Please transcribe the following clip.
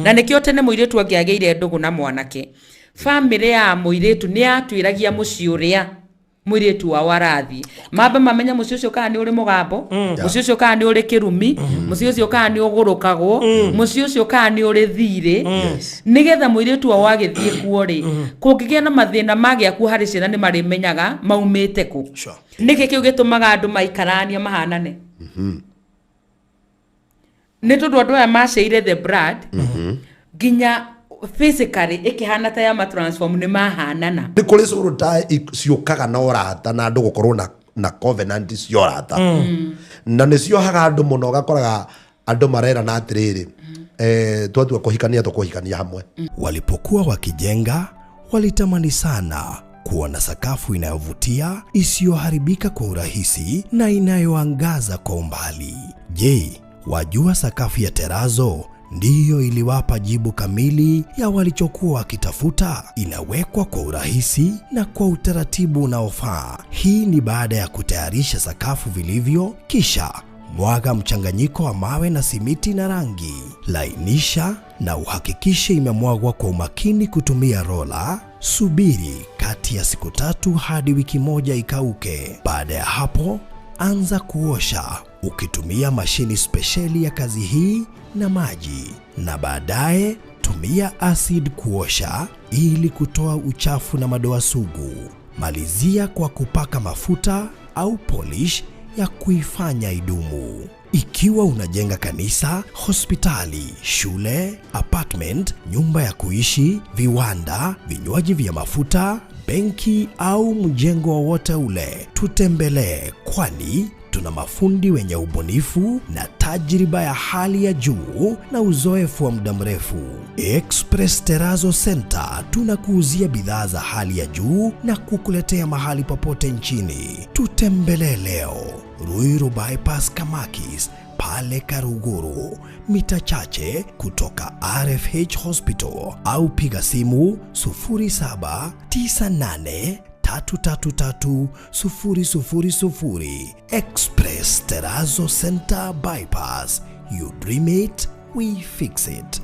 Na nĩkĩo tene mũirĩtu angĩagĩire ndũgũ na mwanake, bamĩrĩ ya mũirĩtu nĩ yatuĩragia mũciĩ ũrĩa mũirĩtu wao arathiĩ, mambe mamenye mũciĩ ũcio kana nĩ ũrĩ mũgambo, mũciĩ ũcio kana nĩ ũrĩ kĩrumi, mũciĩ ũcio kana nĩ ũgũrũkagwo, mũciĩ ũcio kana nĩ ũrĩ thirĩ, nĩgetha mũirĩtu wao agĩthiĩ kuo rĩ, kũngĩgĩa na mathĩna magĩa kuo harĩ ciana, nĩ marĩmenyaga maumĩte kũ. Nĩkĩ kĩu gĩtũmaga andũ maikarania mahanane? Nĩ tondũ andũ aya maceire the blood nginya physically ĩkĩhana ta ya matransform, nĩ mahanana. Nĩ kũrĩ cũrũ ta ciũkaga na ũrata na andũ gũkorwo na covenant cia ũrata, na nĩ ciohaga andũ mũno. Ũgakoraga andũ marerana atĩrĩrĩ, twatua kũhikania, tũkũhikania hamwe. Walipokuwa wakijenga, walitamani sana kuwa na sakafu inayovutia, isiyoharibika kwa urahisi na inayoangaza kwa umbali. Je, wajua sakafu ya terazo ndiyo iliwapa jibu kamili ya walichokuwa wakitafuta? Inawekwa kwa urahisi na kwa utaratibu unaofaa. Hii ni baada ya kutayarisha sakafu vilivyo, kisha mwaga mchanganyiko wa mawe na simiti na rangi. Lainisha na uhakikishe imemwagwa kwa umakini kutumia rola. Subiri kati ya siku 3 hadi wiki 1 ikauke. Baada ya hapo, anza kuosha ukitumia mashini spesheli ya kazi hii na maji, na baadaye tumia acid kuosha ili kutoa uchafu na madoa sugu. Malizia kwa kupaka mafuta au polish ya kuifanya idumu. Ikiwa unajenga kanisa, hospitali, shule, apartment, nyumba ya kuishi, viwanda, vinywaji vya mafuta, benki au mjengo wowote ule, tutembelee, kwani tuna mafundi wenye ubunifu na tajriba ya hali ya juu na uzoefu wa muda mrefu. Express Terrazzo Center tunakuuzia bidhaa za hali ya juu na kukuletea mahali popote nchini. Tutembelee leo Ruiru Bypass, Kamakis pale Karuguru, mita chache kutoka RFH Hospital, au piga simu 0798 333 000. Express Terrazzo Center Bypass. You dream it, we fix it.